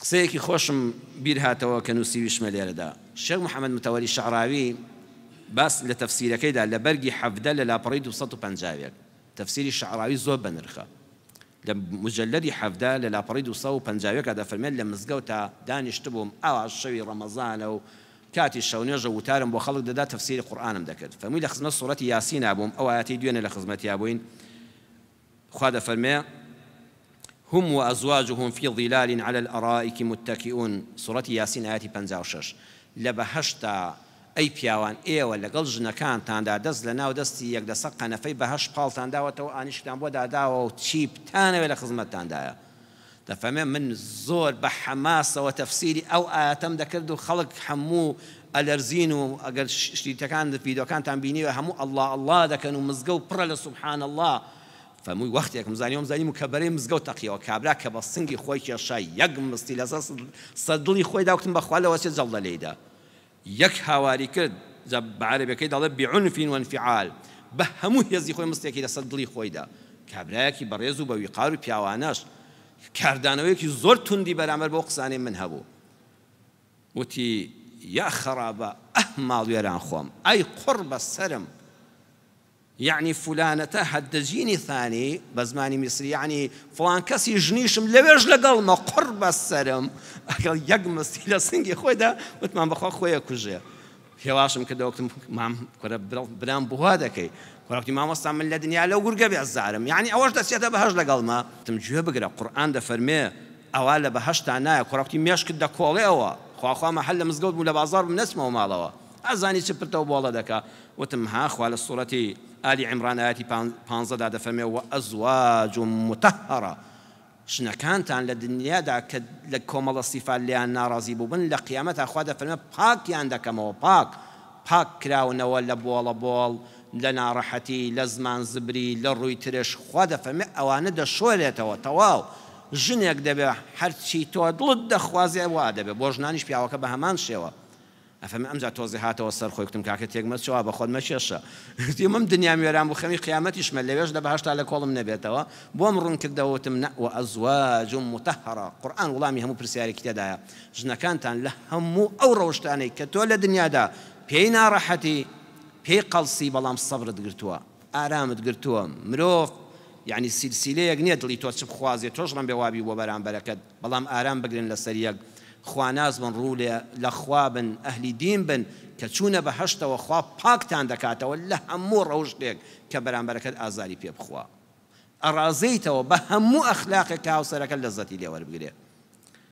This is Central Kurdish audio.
قسەیەکی خۆشم بیر هاتەوە کە نووسیویشمە لێرەدا. شێخ محەمەد متەوەلی شەعراوی باس لە تەفسیرەکەیدا لە بەرگی 17 لە لاپەڕەی 251، تەفسیری شەعراوی زۆر بەنرخە، لە موجەلەدی 17 لە لاپەڕەی 251 دەفەرمێت لە مزگەوتا دانیشتبووم ئاوا شەوی ڕەمەزانە و کاتی شەونوێژە وتارم بۆ خەڵک دەدا تەفسیری قورئانم دەکرد فەرمووی لە خزمەت سوڕەتی یاسینا بووم ئەو ئایەتەی دوێنێ لە خزمەتیا بووین خوا دەفەرمێ، هم وازواجهم فی ظلال علی الارائک متکئون، سوڕەتی یاسین ئایەتی 56، لە بەهەشتدا ئەی پیاوان ئێوە لەگەڵ ژنەکانتاندا دەست لەناو دەستی یەک لەسەر قەنەفەی بەهەشت پاڵتان داوەتەوە ئانیشکتان بۆ داداوە و چی بتانەوێ لە خزمەتتاندایە. دەفەرمێ من زۆر بە حەماسەوە تەفسیری ئەو ئایەتەم دەکرد و خەڵک هەموو ئەلەرزین و ئەگەر شریتەکان ڤیدۆکانتان بینیوە هەموو اللە اللە دەکەن و مزگەوت پڕە لە سبحان اللە فەرمووی وەختێکم زانی وام زانی مکەبەرەی مزگەوت تەقیەوە کابرا کە بە سنگی خۆی کێشا یەک مستی لەسەر سەر دڵی خۆی دا وتم بەخوا لەوەچێ جەڵدە لێیدا یەک هاواری کرد جا بە عەرەبیەکەی دەڵێ بعنف و انفعال بە هەموو هێزی خۆی مستێکی لەسەر دڵی خۆی دا کابرایەکی بەڕێز و بە ویقار و پیاوانەش کاردانەوەیەکی زۆر توندی بەرامبەر بەو قسانەی من هەبوو وتی یا خەرابە ئەه ماڵوێران خۆم ئەی قوڕ بە سەرم یەعنی فلانەتە هەدەجینی ثانی، بە زمانی میسری یەعنی فڵان کەسی ژنیشم لەوێش لەگەڵمە، قوڕ بە سەرم، ئەگەڵ یەک مستی لە سنگی خۆیدا، وتمان بەخوا خۆی ئەکوژێ. هێواشم کردەوە وتم مام کورە برام بۆ وا دەکەی؟ کورە وتی مامۆستا من لە دنیا لەو گورگە بێزارم، یەعنی ئەوەش دەچێتە بەهەشت لەگەڵما؟ وتم گوێ بگرە قورئان دەفەرمێ ئەوا لە بەهەشتا نایە، کورە وتی مێشکت دەکۆڵێەوە، خوا خوا مە هەر لە مزگەوت بووم لە بازاڕ بووم نەچمەوە ماڵەوە، ئەزانی چ پرتە و بۆڵە دەکا. وتم، ها خوا لە سوڕەتی، ئالی عیمڕان، ئایەتی 15 دا دەفەرموێ، وازواج مطهرە، ژنەکانتان لە دنیادا کە لە کۆمەڵە سیفات لێیان ناڕازی بووبن لە قیامەتا خوا دەفەرموێ پاکیان دەکەمەوە، پاک، پاک کراونەوە لە بۆڵە بۆڵ، لە ناڕەحەتی، لە زمان زبری، لە ڕووی ترش، خوا دەفەرموێ ئەوانە دەشۆرێتەوە، تەواو، ژنێک دەبێ هەرچی تۆ دڵت دەخوازێ وا دەبێ، بۆ ژنانیش پیاوەکە بە هەمان شێوە. ئەفەرموێ ئەمجا تۆزێ هاتەوە سەر خۆی کوتم کاکە تێک مەچۆ بە خۆت مەکێشە گوتی مم دنیام وێران بوو خەمی قیامەتیشمە لەوێش لە بەهەشتا لە کۆڵم نەبێتەوە بۆم ڕوون کردەوە وتم نە وازواج مطهرە قورئان وڵامی هەموو پرسیارێکی تێدایە ژنەکانتان لە هەموو ئەو ڕەوشتانەی کە تۆ لە دنیادا پێی ناڕەحەتی پێی قەڵسی بەڵام سەبرت گرتووە ئارامت گرتووە مرۆڤ یەعنی سیلسیلەیەک نیە دڵی تۆ چ بخوازێ تۆش ڕەنبێ وابی بۆ بەرامبەرەکەت بەڵام ئارام بگرن لەسەر یەک خواناس بن ڕوو لە لە خوا بن ئەهلی دین بن کە چوونە بەهەشتەوە خوا پاکتان دەکاتەوە لە هەموو ڕەوشتێک کە بەرامبەرەکەت ئازاری پێ بخوا ئەڕازێیتەوە بە هەموو ئەخلاقێک کە هاوسەرەکەت لەزەتی لێ وەربگرێ.